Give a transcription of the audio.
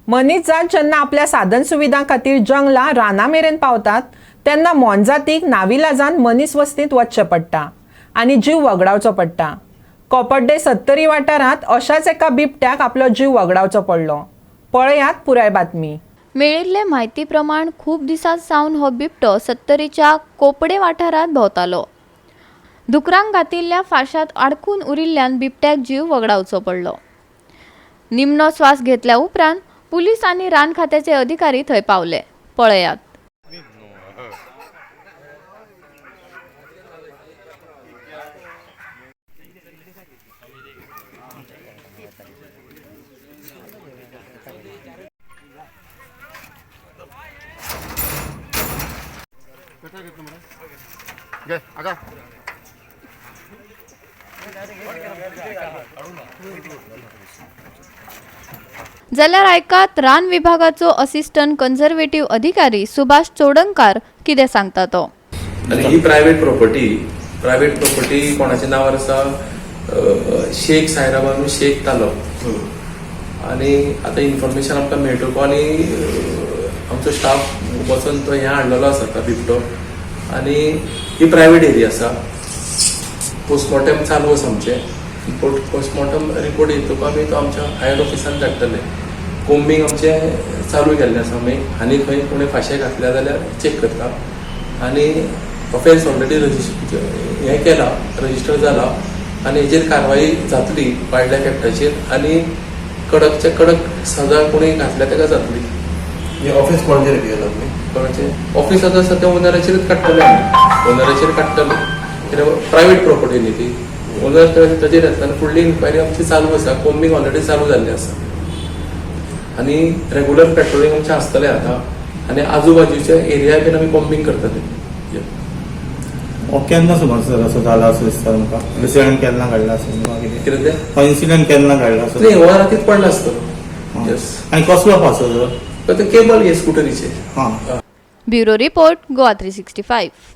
मनीस जात जेन्ना आपल्या साधन सुविधां खातीर जंगलां रानां मेरेन पावतात तेन्ना मोनजातीक नाविलाजान मनीस वस्तींत वचचें पडटा आनी जीव वगडावचो पडटा. कोपड्डे सत्तरी वाठारांत अशाच एका बिबट्याक आपलो जीव वगडावचो पडलो. पळयात पुराय बातमी. मेळिल्ले म्हायती प्रमाण खूब दिसां सावन हो बिबटो सत्तरीच्या कोपडे वाठारांत भोंवतालो. धुकरांक घातिल्ल्या फांश्यांत आडकून उरिल्ल्यान बिबट्याक जीव वगडावचो पडलो. निमणो स्वास घेतल्या उपरांत पुलीस आनी रान खात्याचे अधिकारी थंय पावले. पळयात. घे आगा. जाल्यार आयकात रान विभागाचो असिस्टंट कन्झर्वेटिव्ह अधिकारी सुभाष चोडणकार कितें सांगता तो. आनी ही प्रायव्हेट प्रॉपर्टी, प्रायव्हेट प्रॉपर्टी कोणाच्या नांवार आसा? शेख सायराबानू शेख तालो. आनी आतां इन्फॉर्मेशन आमकां मेळटको आनी आमचो स्टाफ वचोन तो हें हाडलेलो आसा आतां बिबटो. आनी ही प्रायव्हेट एरिया आसा. पोस्टमॉर्टम चालू आसा आमचें. पोस्टमॉर्टम रिपोर्ट येतको आमी तो आमच्या हायर ऑफिसान धाडटले. कोम्बींग आमचें चालू केल्लें आसा. आमी आनी खंय कोणी फांशे घातल्या जाल्यार चॅक करता आनी ऑफेन्स ऑलरेडी रजिस्टर हें केला, रजिस्टर जाला आनी हेजेर कारवाई जातली वायल्ड लायफ एक्टाचेर आनी कडकच्या कडक सजा कोणी घातल्या ताका जातली. हे ऑफिस कोणाचेर केला तुमी? कोणाचें ऑफिस आतां सद्या ओनराचेरच काडटले आमी, ओनराचेर काडटले कित्याक प्रायवेट प्रॉपर्टी न्ही ती. ओनर ताजेर येतला आनी फुडली इन्क्वायरी आमची चालू आसा. कोम्बिंग ऑलरेडी चालू जाल्लें आसा आनी रेगुलर पेट्रोलिंग आमचें आसतलें आतां आनी आजू बाजूच्या एरिया बीन आमी कोम्बिंग करतले. हो केन्ना सुमार सर असो जाला असो दिसता तुमकां? इन्सिडंट केन्ना घडला असो तुमकां कितें? कितें तें? हो इन्सिडंट केन्ना घडला असो? न्ही, हो रातीत पडला आसतलो, येस. आनी कसलो फासो सर? ते केबल हे स्कुटरीचे. हां. Bureau report, Goa 365.